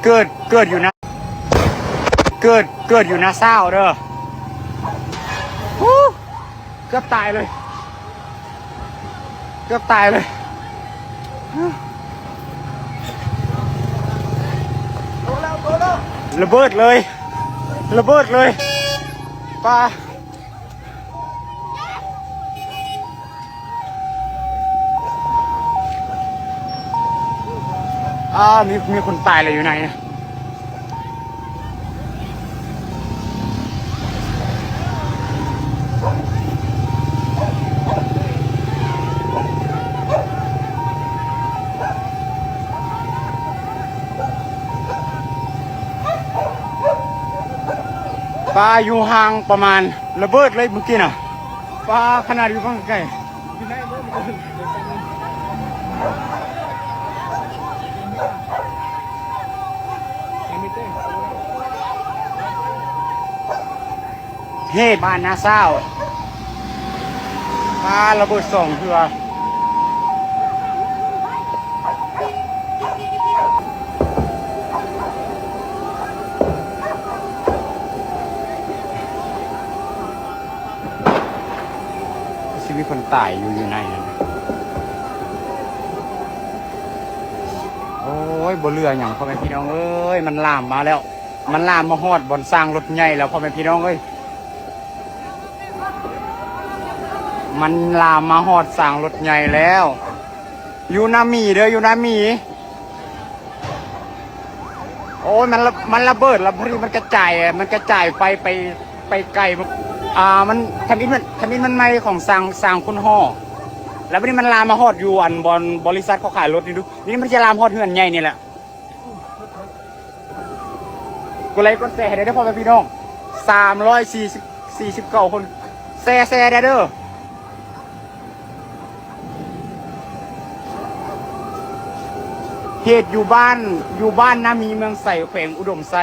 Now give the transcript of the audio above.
ເກີດ ເກີດຢູ່ນາ ເກີດ ເກີດຢູ່ນາຊາວເດີ. ຮູ້ ເກືອບຕາຍເລີຍ ເກືອບຕາຍເລີຍ. ລະເບີດເລີຍ ລະເບີດເລີຍ ປາ. ອາ ມີ ມີຄົນຕາຍແລ້ວຢູ່ໃນນະ. ປາ ຢູ່ຫ່າງປະມານ ລະເບີດເລີຍມື້ກີ້ນະ. ປາ ຂະໜາດຢູ່ຝັ່ງໄກ ເຫດບ້ານນາຊາວ ປາ ລະເບີດສອງເທື່ອ. ຊິມີຄົນຕາຍຢູ່ ຢູ່ໃນນັ້ນ. ໂອ້ຍ ບໍ່ເຫຼືອຫຍັງ ພໍ່ແມ່ພີ່ນ້ອງເອີຍ ມັນລາມມາແລ້ວ ມັນລາມມາຮອດບ່ອນສ້າງລົດໃຫຍ່ແລ້ວ ພໍ່ແມ່ພີ່ນ້ອງເອີຍ. ມັນລາມມາຮອດສາງລົດໃຫຍ່ແລ້ວ ຢູ່ນາມີເດີ ຢູ່ນາມີ. ໂອ້ຍ ມັນລະ ມັນລະເບີດ ລະພໍດີມັນກະຈາຍ ມັນກະຈາຍໄຟໄປ ໄປໄກ. ອ່າ ມັນ ທຳອິດມັນ ທຳອິດມັນໄໝ້ຂອງສາງ ສາງຄຸນຫໍ ລະບາດນີ້ມັນລາມມາຮອດຢູ່ ອັນ ບ່ອນບໍລິສັດເຂົາຂາຍລົດນີ້ດຸ ນີ້ມັນຈະລາມຮອດເຮືອນໃຫຍ່ນີ້ແຫຼະ. ກົດໄລກົດແຊໃຫ້ແດ່ເດີ ພໍ່ແມ່ພີ່ນ້ອງ ສາມຮ້ອຍສີ່ສິບ ສີ່ສິບເກົ້າຄົນ ແຊ ແຊແດ່ເດີ. ເຫດຢູ່ບ້ານ ຢູ່ບ້ານນາມີ ເມືອງໄຊ ແຂວງອຸດົມໄຊ.